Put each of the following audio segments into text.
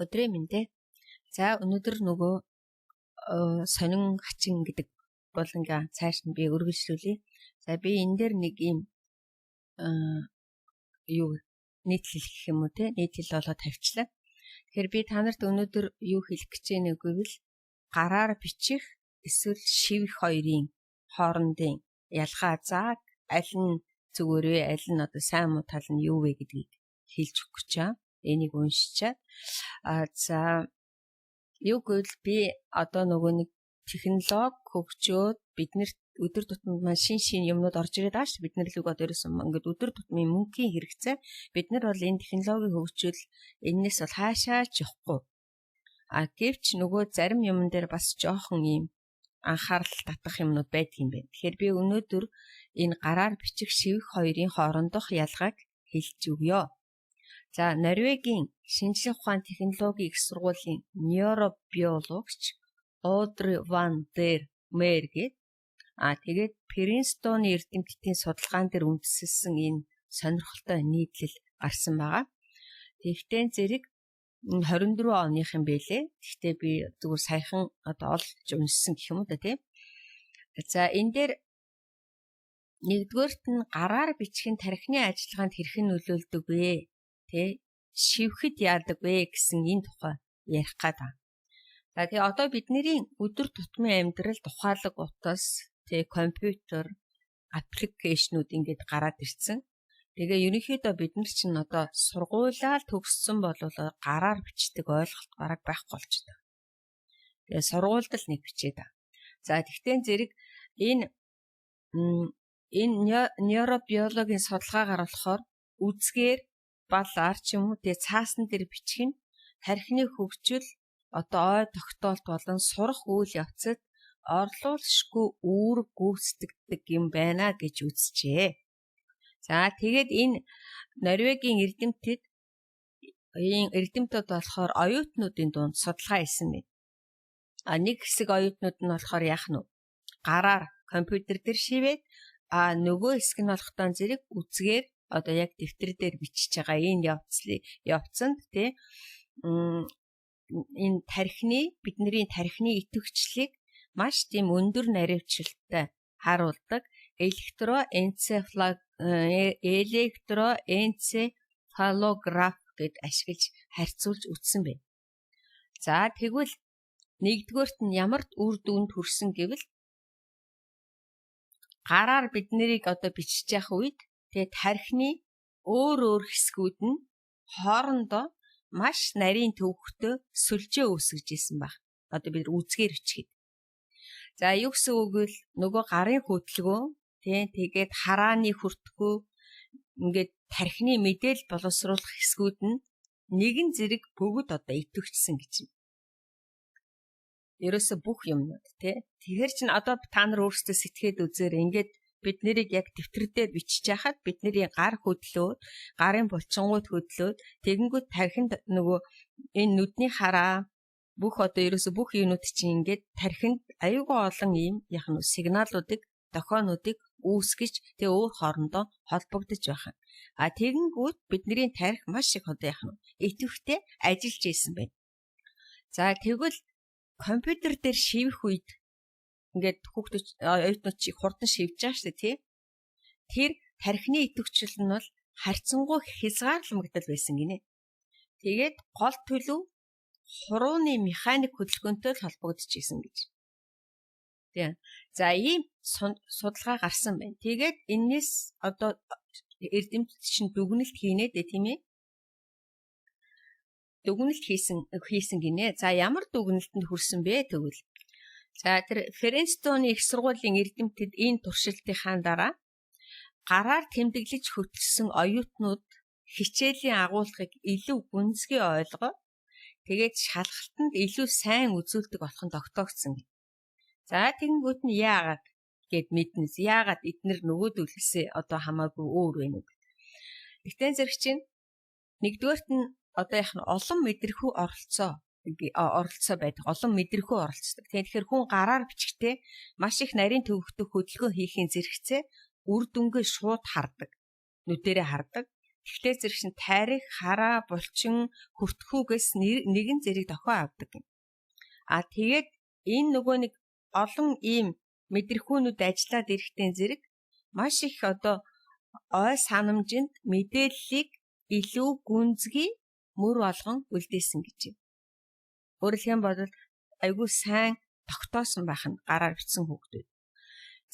Өдрийн мэнд. За, өнөөдөр нөгөө сонин хачин гэдэг болонгаа цааш нь би үргэлжлүүлье. За, би энэ дээр нэг ийм юу нийтлэл гэх юм уу те, нийтлэл болоо тавьчлаа. Тэгэхээр би та нарт өнөөдөр юу хэлэх гэж байна гэвэл гараар бичих эсвэл шивэх хоёрын хоорондын ялгаа, зааг аль нь зүгээр вэ, аль нь одоо сайн муу тал нь юу вэ гэдгийг хэлж өгөх гэж байгаа. Энийг уншичаад за, юу гэвэл би одоо нөгөө нэг технологи хөгжөөд биднэрт өдөр тутамд маань шин шин юмнууд орж ирээд байгаа шүү. Бид нар л одоо ерөөсөн ингээд өдөр тутмын мөнхийн хэрэгцээ. Бид нар бол энэ технологийн хөгжил энэс бол хаашаа ч явахгүй. А гэвч нөгөө зарим юмн дээр бас жоохон ийм анхаарал татах юмнууд байдаг юм байна. Тэгэхээр би өнөөдөр энэ гараар бичих, шивэх хоёрын хоорондох ялгааг хэлж өгье. За, Норвегийн шинжлэх ухаан технологийн их сургуулийн нейробиологч Одри ван дер Мер гээд тэгээд Принстоны эрдэмтдийн судалгаан дээр үндэслэсэн энэ сонирхолтой нийтлэл гарсан байгаа. Тэгтээ зэрэг 24 оных юм бэлээ. Гэхдээ би зүгээр саяхан одоо олж уншсан гэх юм уу да, тийм. За, энэ дээр нэгдүгээрт нь гараар бичих нь тархины ажиллагаанд хэрхэн нөлөөлдөг вэ? Тэ, шивхэд яадаг вэ гэсэн энэ тухай ярих гээд байна. За, тэгээ одоо бидний өдөр тутмын амьдралд ухаалаг утас, тэ, компьютер, application үүд ингээд гараад ирсэн. Тэгээ ерөнхийдөө бид нар чинь одоо сургуулаа л төгссөн бол гараар бичдэг ойлголт бараг байхгүй болчихдог. Тэгээ сургуульд л нэг бичээд байгаа. За, тэгтээ зэрэг энэ нейробиологийн судалгаагаар болохоор үзгээр, балаар ч юм уу тэгээ цаасан дээр бичих нь тархины хөгжил, одоо ой тогтоолт болон сурах үйл явцад орлуулшгүй үүрэг гүйцэтгэдэг юм байна гэж үзжээ. За, тэгээд энэ Норвегийн эрдэмтэд, ийм эрдэмтэд болохоор оюутнуудын дунд судалгаа хийсэн байна. А нэг хэсэг оюутнууд нь болохоор яах нь гараар компьютер дээр шивээд, а нөгөө хэсэг нь болохтон зэрэг үзгээр одоо яг дэвтэр дээр бичиж байгаа энэ явцлыг явцанд тий энэ тархины, бидний тархины идэвхжлийг маш тийм өндөр наривчлалтай харуулдаг электроэнцефалограф гэд ашиглаж харьцуулж үзсэн байна. За, тэгвэл нэгдүгээрт нь ямар үр дүнд хүрсэн гэвэл гараар бид нарыг одоо бичиж явах үед тэгээ тархины өөр өөр хэсгүүд нь хоорондоо маш нарийн төвөгтэй сүлжээ үүсгэж исэн баг. Одоо бид үзгээр бичгээд. За, юу гэсэн үг вэ? Нөгөө гарын хөдөлгөөн тий тэгээд харааны хүртгүү ингээд тархины мэдээлэл боловсруулах хэсгүүд нь нэгэн зэрэг бүгд одоо идэвхжсэн гэж юм. Ерөөсө бүх юмнууд тий. Тэгэхээр чин одоо та нар өөрсдөө сэтгээд үзээр, ингээд бид нарыг яг дэвтэр дээр бичиж яхад бидний гар хөдлөөд, гарын булчингууд хөдлөөд, тэгэнгүүт тархинд нөгөө энэ нүдний хараа, бүх одоо ерөөсө бүх юмнууд чинь ингээд тархинд аюулгүй олон ийм яг нь сигналуудыг, дохионуудыг үүсгэж, тэгээ өөр хоорондоо холбогдож байх юм. А тэгэнгүүт бидний тархи маш их одоо яг нь идэвхтэй ажиллаж исэн байна. За, тэгвэл компьютер дээр шивэх үед ингээд хүүхдүүд, оюутнууд чи хурдан шивж байгаа шүү дээ, тий. Тэр тархины идэвхжил нь бол харьцангуй хязгаарлагдал байсан гинэ. Тэгээд гол төлөв хурууны механик хөдөлгөөнтэй л холбогдож исэн гэж. Тийм. За, ийм судалгаа гарсан байна. Тэгээд энэс одоо эрдэмтэд чинь дүгнэлт хийнэ дээ, тийм ээ. Дүгнэлт хийсэн гинэ. За, ямар дүгнэлтэнд хүрсэн бэ тэгвэл за, тэр Принстоны их сургуулийн эрдэмтэд энэ туршилтынхаа дараа гараар тэмдэглэж хөтлсөн оюутнууд хичээлийн агуулгыг илүү гүнзгий ойлгоо. Тэгээд шалгалтанд илүү сайн үзүүлдэг болох нь тогтоогдсон. За, тэгэнгүүт нь яагаад гэд мэднэс. Яагаад эднэр нөгөөдөлөөсөө одоо хамаагүй өөр вэ нүг. Тэгтэн зэрэг чинь нэгдүгээрт нь одоо яг нь олон мэдрэхүй оролцоо байдаг. Олон мэдрэхүй оролцдог. Тэгэхээр хүн гараар бичгтээ маш их нарийн төвөгтэй хөдөлгөөн хийхийн зэрэгцээ үр дүнгээ шууд хардаг. Нүдэрээ хардаг. Тэгэхээр зэрэг шин тарих, хараа, булчин, хүртхүүгээс нэгэн зэрэг дохио авдаг юм. А тэгээд энэ нөгөө нэг олон ийм мэдрэхүүнүүд ажиллаад ирэхтэй зэрэг маш их одоо ой санамжинд мэдээллийг илүү гүнзгий мөр болгон үлдээсэн гэж байна. Өөрөлдөх юм бол айгүй сайн тогтоосон байх нь гараар бичсэн хүүхдүүд.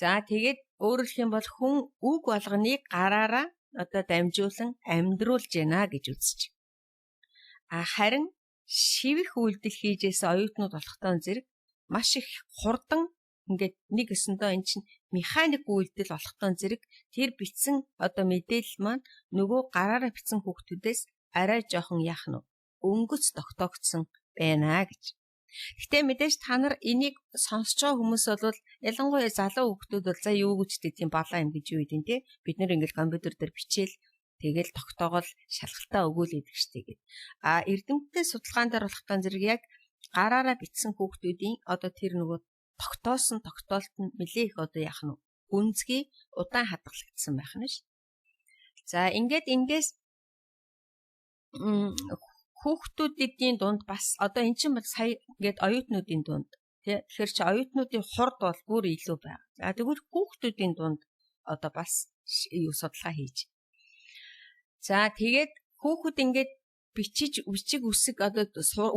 За тэгээд өөрөлдөх юм бол хүн үг болгоныг гараараа одоо дамжуулан амьдруулж байна гэж үзэж. А харин шивэх үйлдэл хийжээс оюутнууд болохтой зэрэг маш их хурдан ингээд нэг өсөндөө эн чинь механик үйлдэл болохтой зэрэг тэр бичсэн одоо мэдээлэл маань нөгөө гараараа бичсэн хүүхдүүдээс арай жоохон яах нь өнгөц тогтоогдсон байна гэж. Гэтэ мэдээж та нар энийг сонсож байгаа хүмүүс бол ялангуяа залуу хүүхдүүд бол за юу гэжтэй тийм балаа юм гэж юу гэдэг те, бид нэр ингээл компьютер дээр бичээл тэгэл тогтоогоол шалгалтаа өгөөл идэх штэ гэд. А эрдэмтдээ судалгаан дээр болохтой зэрэг яг гараараа бичсэн хүүхдүүдийн одоо тэр нөгөө тогтоосон тогтоолт нь нэлээ их одоо яах нь гүнзгий удаан хадгалагдсан байх нь ш. За ингээд эндээс хүүхдүүдийн дунд бас одоо эн чинь бол сая ингээд оюутнуудын дунд тий, тэгэхээр чи оюутнуудын хурд бол бүр илүү байгаа. За тэгвэл хүүхдүүдийн дунд одоо бас юу судалгаа хийж. За тэгээд хүүхэд ингээд бичиж бичиг үсэг одоо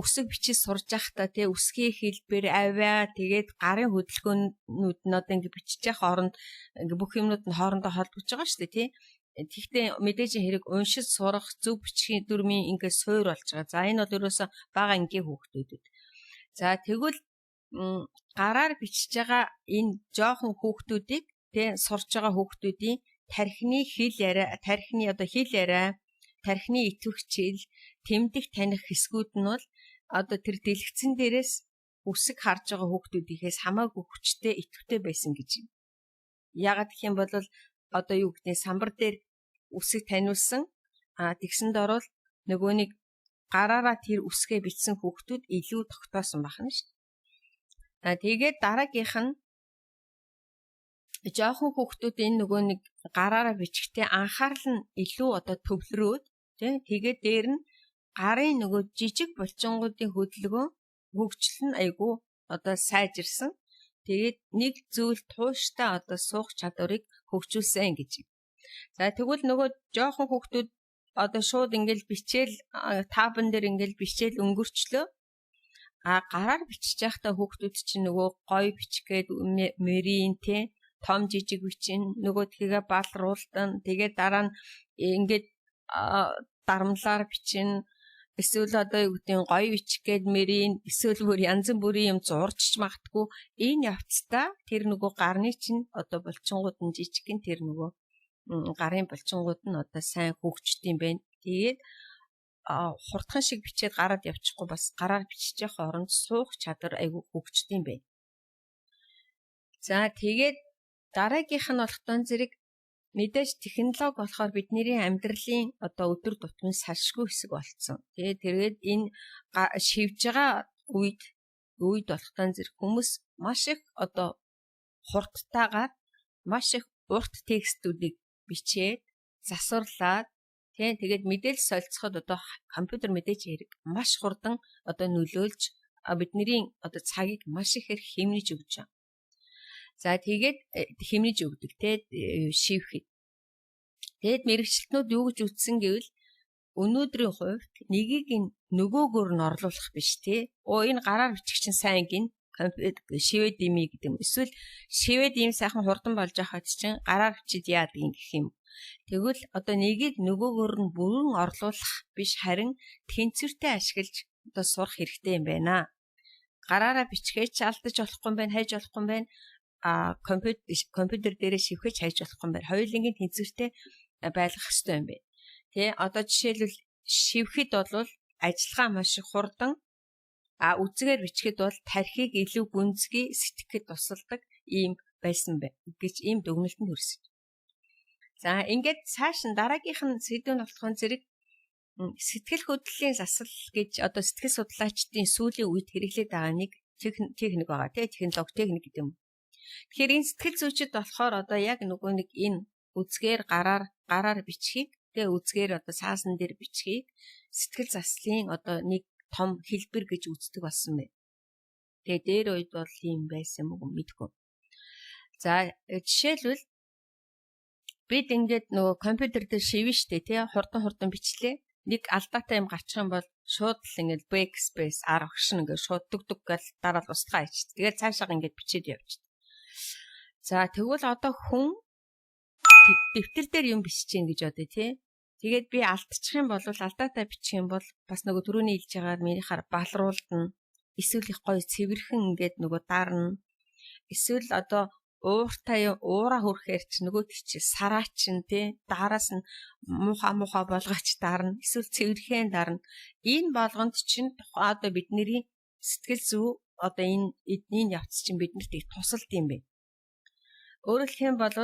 үсэг бичиж сурж байхдаа тий үсгийн хэлбэр авиа тэгээд гарын хөдөлгөөнүүд нь одоо ингээд бичиж явах хооронд ингээд бүх юмнууд нь хоорондоо холбогдож байгаа шүү дээ тий. Тэгэхдээ мэдээж хэрэг уншиж сурах зөв бичгийн дүрмийн ингээд суур болж байгаа. За энэ бол ерөөсө бага ангийн хүүхдүүдэд. За тэгвэл гараар бичиж байгаа энэ жоохон хүүхдүүдийг тий сурж байгаа хүүхдүүдийн тархины хэл яриа, тархины одоо хэл яриа, тархины идэвхжил, тэмдэг таних хэсгүүд нь бол одоо тэр дэлгэцэн дээрээс үсэг харж байгаа хүүхдүүдийнхээс хамаагүй хүчтэй, идэвхтэй байсан гэж юм. Яагаад гэх юм бол одоо юу гэдэг самбар дээр үсэг таниулсан, а тэгсэн дорвол нөгөө нэг гараараа тэр үсгээ бичсэн хүүхдүүд илүү тогтоосон байна шүү дээ. А тэгээд дараагийнх нь жоохон хүүхдүүд энэ нөгөө нэг гараараа бичгтээ анхаарал нь илүү одоо төвлөрөөд тий тэгээд дээр нь гарын нөгөө жижиг булчингуудын хөдөлгөөн хөгжил нь айгүй одоо сайжирсан. Тэгээд нэг зүйл тууштай одоо суух чадварыг хөгжүүлсэн гэж. За тэгвэл нөгөө жоохон хүүхдүүд одоо шууд ингээл бичээл таабан дээр ингээл бичээл өнгөрчлөө. А гараар бичиж байхдаа хүүхдүүд чинь нөгөө гой бичих гээд мэрийн тий том жижиг бичин нөгөөдхийгээ балруулдан тэгээд дараа нь ингээд дарамлаар бичин эсвэл одоо юу гэдгийг гоё бичих гээд мэрийн эсвэл бүр янз бүрийн юм зурчч магтгүй энэ явцдаа тэр нөгөө гарны чинь одоо булчингууд нь жижигхэн тэр нөгөө гарын булчингууд нь одоо сайн хөгждөг юм байна. Тэгээд хурдхан шиг бичээд гараад явчихгүй бас гараар бичиж явах оронд суух чадвар айгүй хөгждөг юм байна. За тэгээд дараагийнх нь болохтон зэрэг мэдээж технологи болохоор бидний амьдралын одоо өдөр тутмын салшгүй хэсэг болцсон. Тэгээд тэргээд энэ шивж байгаа үед үед болохтон зэрэг хүмүүс маш их одоо хурдтайгаар маш их урт текстүүдийг бичээд засварлаад тийм тэгээд мэдээлэл солилцоход одоо компьютер мэдээж хэрэг маш хурдан одоо нөлөөлж бидний одоо цагийг маш ихээр хэмнэж өгч байгаа. За тэгээд хэмнэж өгдөг те шивхэд. Тэгээд мэрэгчлэтнүүд юу гэж үздсэн гэвэл өнөөдрийн хувьд нэгийг нь нөгөөгөр нь орлуулах биш те. Оо энэ гараар бичих чинь сайн гин шивэд ими гэдэг юм. Эсвэл шивэд ийм сайхан хурдан болж байхад чинь гараар бичиж яадаг юм гэх юм. Тэгвэл одоо нэгийг нөгөөгөр нь бүрэн орлуулах биш харин тэнцвэртэй ашиглаж одоо сурах хэрэгтэй юм байна. Гараараа бичгээч алдаж болохгүй юм байна, хайж болохгүй юм байна. А компьютер дээрээ шивхэж хайж болохгүй юм байна. Хоёулангийн тэнцвэртэй байлгах хэрэгтэй юм байна. Тэ одоо жишээлбэл шивхэд бол ажиллагаа маш их хурдан, а үзгээр бичгэд бол тархийг илүү гүнзгий сэтгэхэд тусалдаг ийм байсан бай гэж ийм дүгнэлтэнд хүрсэн. За ингээд цааш нь дараагийнх нь сэдв нь болохоор зэрэг сэтгэл хөдлөлийн засал гэж одоо сэтгэл судлаачдын сүүлийн үед хэрэглээд байгаа нэг техник байгаа тий технологи техник гэдэг юм. Тэгэхээр энэ сэтгэл зүйчид болохоор одоо яг нөгөө нэг энэ үзгээр гараар бичгийг Тэ үзгээр одоо цаасан дээр бичгийг сэтгэл заслын одоо нэг том хэлбэр гэж үздэг болсон байна. Тэгээ дээр үед бол ийм байсан юм уу мэдэхгүй. За, жишээлбэл бид ингээд нөгөө компьютер дээр шивэн штэ, тий, хурдан хурдан бичлээ. Нэг алдаатай юм гарчих юм бол шууд л ингээд backspace R огшин ингээд шууд дүг дүг гэл дараал устгаа хийчих. Тэгээд цаашаа ингээд бичээд явчих. За, тэгвэл одоо хүн дэвтэр дээр юм бичиж гин гэж бодъё, тий. Тэгээд би алдчих юм бол, алдаатай бичих юм бол бас нөгөө түрүүний хэлж байгаагаар минийхаар балруулдана. Эсвэл их гоё цэвэрхэн ингээд нөгөө дарна. Эсвэл одоо ууртай уураа хүрэхээр чи нөгөө чи сараа чин, тий, дараас нь муухай муухай болгооч дарна. Эсвэл цэвэрхэн дарна. Энэ болгонд чинь тухайн одоо бидний сэтгэл зүй одоо энэ эдний явц чинь биднэрт их тусалд юм байна. Өөрөөр хэлэх юм бол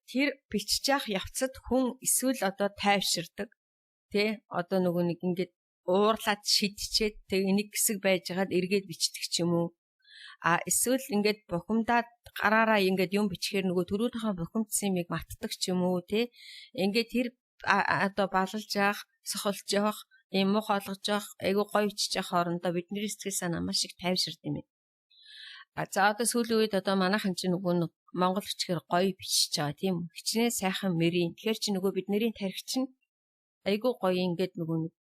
тэр бичиж явах явцад хүн эсвэл одоо тайвширдаг, тий, одоо нөгөө нэг ингээд уурлаад шидчээд тэг нэг хэсэг байжгаад эргээд бичдэг ч юм уу, а эсвэл ингээд бухимдаад гараараа ингээд юм бичгээр нөгөө түрүүнийхээ бухимдсан юмыг мартдаг ч юм уу, тий, ингээд тэр одоо балалж явах, сохолж явах, юм муухай олгож явах, айгу гоё бичиж явах хоорондоо бидний сэтгэл санаа маш их тайвширд юм байна. А за, одоо сүүлийн үед одоо манайхан чинь нөгөө монгол бичгээр гоё бичиж байгаа, тийм үү? Хичнээн сайхан мэрийн. Тэгэхээр чи нөгөө бидний тархи чинь айгу гоё ингээд нөгөө нэг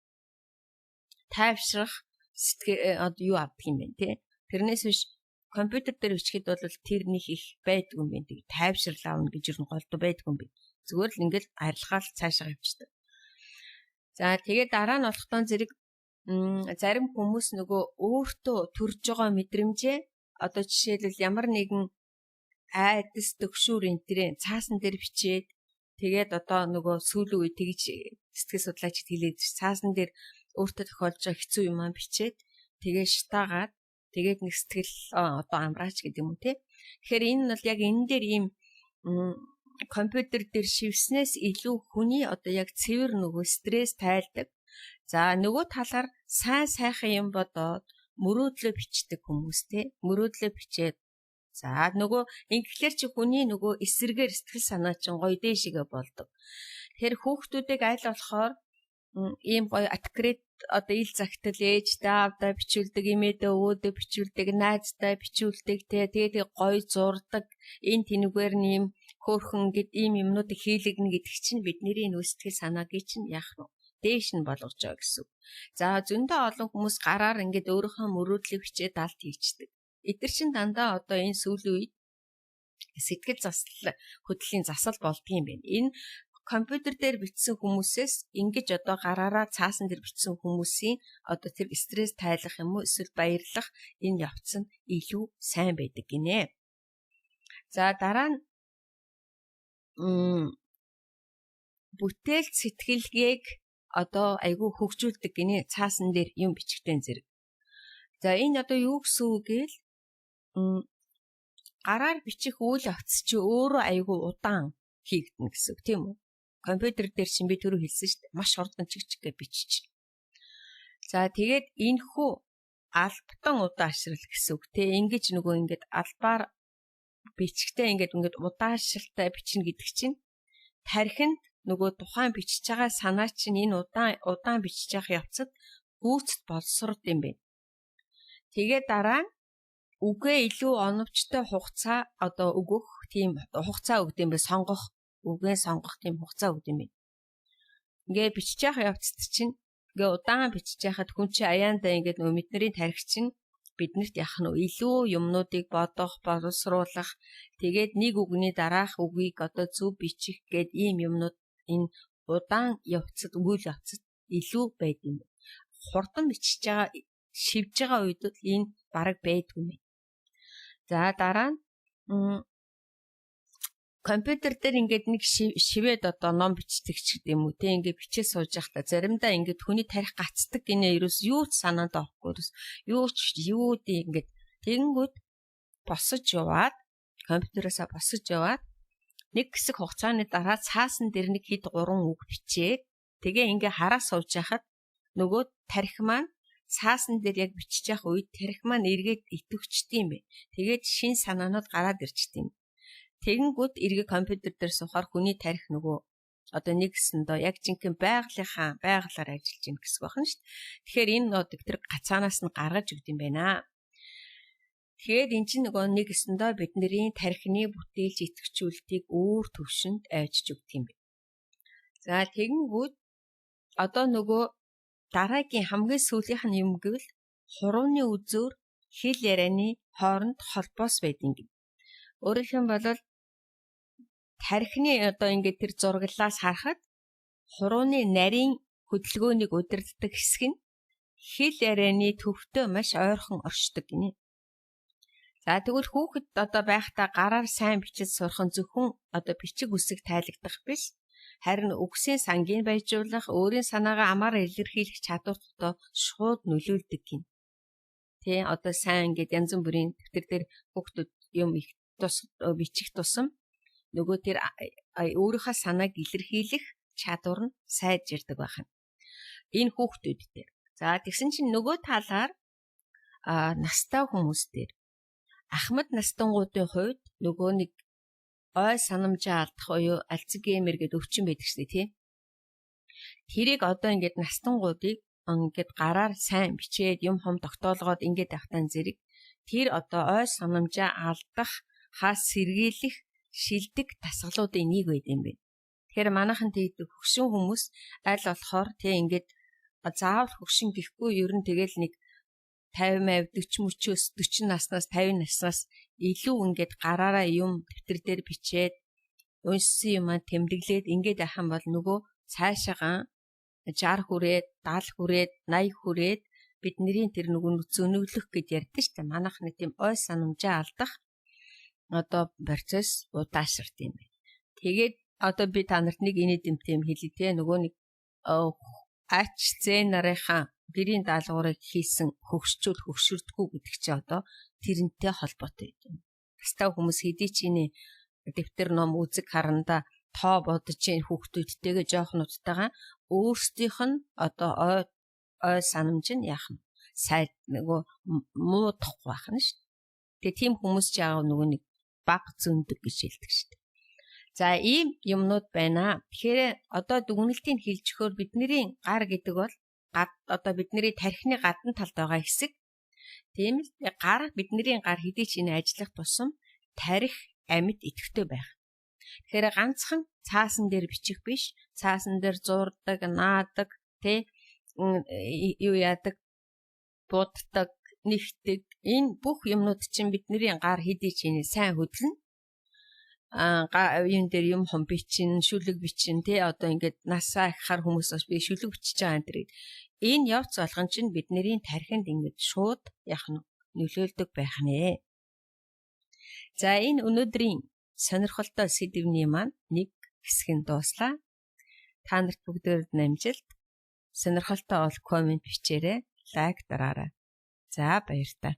тайвшрах сэтгэл одоо юу авдаг юм бэ, тий? Тэрнээс биш компьютер дээр бичихэд бол тэр нэг их байдгүй юм байна. Тэг тайвшрал аавна гэж юу голдоо байдгүй юм байна. Зүгээр л ингээл арилгаал цаашаа явчихдаг. За, тэгээд дараа нь болохтон зэрэг зарим хүмүүс нөгөө өөртөө төрж байгаа мэдрэмжээ одоо жишээлбэл ямар нэгэн айдас, төгшүүр энтрээ цаасан дээр бичээд, тэгээд одоо нөгөө сүүлийн үе тэгж сэтгэл судлаачид хэлээд, цаасан дээр өөртөө тохиолдож байгаа хэцүү юм аа бичээд, тэгээ шатаагаад, тэгээд нэг сэтгэл одоо амраач гэдэг юм уу, те. Тэгэхээр энэ нь бол яг энэ дээр ийм компьютер дээр шивснээс илүү хүний одоо яг цэвэр нөгөө стресс тайлдаг. За, нөгөө талаар сайн сайхан юм бодоод мөрөөдлөө бичдэг хүмүүс, те, мөрөөдлөө бичээд, за, нөгөө ингэхлээр чи хүний нөгөө эсэргээр сэтгэл санаа чинь гоё дээшгээ болдог. Тэр хүүхдүүдийг аль болохоор ийм гоё открыт одоо ил загтал ээждээ аавдаа бичүүлдэг, эмээдээ өвөөдөө бичүүлдэг, найздаа бичүүлдэг, те, тэгээд гоё зурдаг, энэ тэнүүгээр нь ийм хөөхөн гэд ийм юмнуудыг хийлэгнэ гэдэг чинь бидний нөө сэтгэл санааг чинь яах вэ? Дээш нь болгож байгаа гэсэн. За, зөндөө олон хүмүүс гараар ингээд өөрийнхөө мөрөөдлийг бичээд далд хийчдэг. Эдгэр чинь дандаа одоо энэ сүүлийн үед сэтгэл засал хөдлийн засал болдгийм байна. Энэ компьютер дээр бичсэн хүмүүсээс ингэж одоо гараараа цаасан дээр бичсэн хүмүүсийн одоо тэр стресс тайлах юм уу эсвэл баярлах энэ явц нь илүү сайн байдаг гинэ. За, дараа нь бүтээл сэтгэлгээг одоо айгүй хөгжүүлдэг гинэ цаасан дээр юм бичгтэн зэрэг. За, энэ одоо юу гэсэн үг гээл гараар бичих үйл явц чи өөрөө айгүй удаан хийгдэнэ гэсэн үг, тийм үү? Компьютер дээр чинь би түрүү хэлсэн шүү дээ. Маш хурдан чиг чиг гэж бичиж. За, тэгээд энэхүү албатан удаашрал гэсэн үг, те. Ингэж нөгөө ингээд албаар бичгтээ ингээд ингээд удаашралтай бичнэ гэдэг чинь тархинд нөгөө тухайн бичиж байгаа санаа чинь энэ удаан удаан бичиж явах явцад гүйцэд боловсрод юм байна. Тэгээ дараа нь үгээ илүү оновчтой хугацаа одоо өгөх тийм хугацаа өгд юм бэ, сонгох, үгээ сонгох тийм хугацаа өгд юм байна. Ингээ бичиж явах явцад чинь ингээ удаан бичиж яхад хүн чинь аяандаа ингээд нөгөө бидний тархи чинь биднэрт яах нь илүү юмнуудыг бодох, боловсруулах, тэгээд нэг үгний дараах үгийг одоо зөв бичих гээд ийм юмнууд энэ удаан явцад, үйл явцад илүү байд юм. Хурдан бичиж байгаа, шивж байгаа үед бол энэ бараг байдгүй юм. За, дараа нь компьютер дээр ингээд нэг шивээд одоо ном бичдэг ч гэдэг юм уу, те, ингээд бичээ сууж байхдаа заримдаа ингээд хүний тарих гацдаг гинэ, ерөөс юу ч санаанд орохгүй, ерөөс юу ч юу дээ ингээд тэгэнгүүт босож яваад, компьютероосаа босож яваад нэг хэсэг хугацааны дараа цаасан дээр нэг хэд гурван үг бичээд, тэгээ ингээ хараа сууж байхад нөгөө тарих маань цаасан дээр яг бичиж явах үед тарих маань эргээд идэвхждэг юм бэ. Тэгээд шин санаанууд гараад ирчдэг юм. Тэгэнгүүт эргээ компьютер дээр суухаар хүний тарих нөгөө Одоо нэгсэндөө яг жинхэнэ байгалийнхаа байгалаар ажиллаж гин гэсэн байна шүү дээ. Тэгэхээр энэ нуудыг тэр гацаанаас нь гаргаж өгд юм байна. Тэгэхээр эн чинь нөгөө нэгсэндөө бидний тархины бүтээлч идэвхжүүлэлтийг өөр төвшөнд авчиж өгд юм байна. За тэгэнгүүт одоо нөгөө дараагийн хамгийн сүүлийнх нь юм гэвэл хурууны үзүүр хэл ярианы хооронд холбоос байдгийг гэнэ. Өөрөөр хэлбэл тархины одоо ингээд тэр зураглалаас харахад хурууны нарийн хөдөлгөөнийг удирддаг хэсэг нь хэл ярианы төвтэй маш ойрхон оршдог гинэ. За тэгвэл хүүхэд одоо байхдаа гараар сайн бичиж сурах нь зөвхөн одоо бичиг үсэг тайлагдах биш. Харин үгсийн сангийг баяжуулах, өөрийн санаагаа амаар илэрхийлэх чадварт одоо шууд нөлөөлдөг гинэ. Тэ одоо сайн ингээд янз бүрийн дэвтэр дээр хүүхдүүд юм их тус бичих тусам нөгөө тэр өөрийнхөө санааг илэрхийлэх чадвар нь сайжирдаг байх нь. Энэ хүүхдүүд дээр. За тэгсэн чинь нөгөө талаар настай хүмүүс дээр ахмад настангуудын хувьд нөгөө нэг ой санамжаа алдах буюу Альцгеймер гэдэг өвчин байдаг шүү дээ, тийм. Тэрийг одоо ингээд настангуудыг ингээд гараар сайн бичээд юм хом тогтоолгоод ингээд байхтаа зэрэг тэр одоо ой санамжаа алдах хаас сэргийлэх шилдэг дасгалуудын нэг байд юм байна. Тэгэхээр манайхан тэгдэг хөгшин хүмүүс аль болохоор тий ингээд заавал хөгшин гэхгүй ер нь тэгэл нэг 50 40 мөчөөс 40 наснаас 50 наснаас илүү ингээд гараараа юм дэвтэр дээр бичээд уншсан юмаа тэмдэглээд ингээд байх юм бол нөгөө цаашаагаан 60 хүрээд 70 хүрээд 80 хүрээд бидний тэр нөгөө зөнөглөх гэд ярьдэн шүү дээ. Манайх нэг тийм ой санамжаа алдах одоо процесс удаашрт юм байна. Тэгээд одоо би та нарт нэг инээдэмтэй юм хэлье те нөгөө нэг ач зээ нарынхаа гэрийн даалгаврыг хийсэн хөгшчүүд хөгшөрдгүү гэдэг чи одоо тэрнтэй холбоотой юм. Настай хүмүүс хэдий чиний дэвтэр ном үзэг харандаа тоо бодож чинь хүүхдүүдтэйгээ жоохнуудтайгаа өөрсдийнх нь одоо ой ой санамж нь яах нь сайд нөгөө муудахгүй байх нь шүү. Тэгээ тийм хүмүүс ч яагаад нөгөө нэг баг зөндөг гэж хэлдэг шүү дээ. За ийм юмнууд байна. Тэгэхээр одоо дүгнэлтийг хэлж өгөхөөр бидний гар гэдэг бол одоо бидний тархины гадна талд байгаа хэсэг. Тийм л гар бидний гар хэдий ч энэ ажиллах тусам тарих амьд идэвхтэй байх. Тэгэхээр ганцхан цаасан дээр бичих биш, цаасан дээр зурдаг, наадаг, тэ юу яадаг, буддаг, нэгдэг. Энэ бүх юмнууд чинь бидний гар хэдий ч энэ сайн хөдлөнө. Юм дээр юм хом бичин, шүлэг бичин тий одоо ингээд насаа их хар хүмүүс бас би шүлэг бичиж байгаа энэ төр. Энэ явц болгон чинь бидний тархинд ингээд шууд яах нь нөлөөлдөг байх нэ. За энэ өнөөдрийн сонирхолтой сэдвний маань нэг хэсэг нь дууслаа. Та нарт бүгдээрд амжилт. Сонирхолтой бол коммент бичээрэй, лайк дараарай. За баяртай.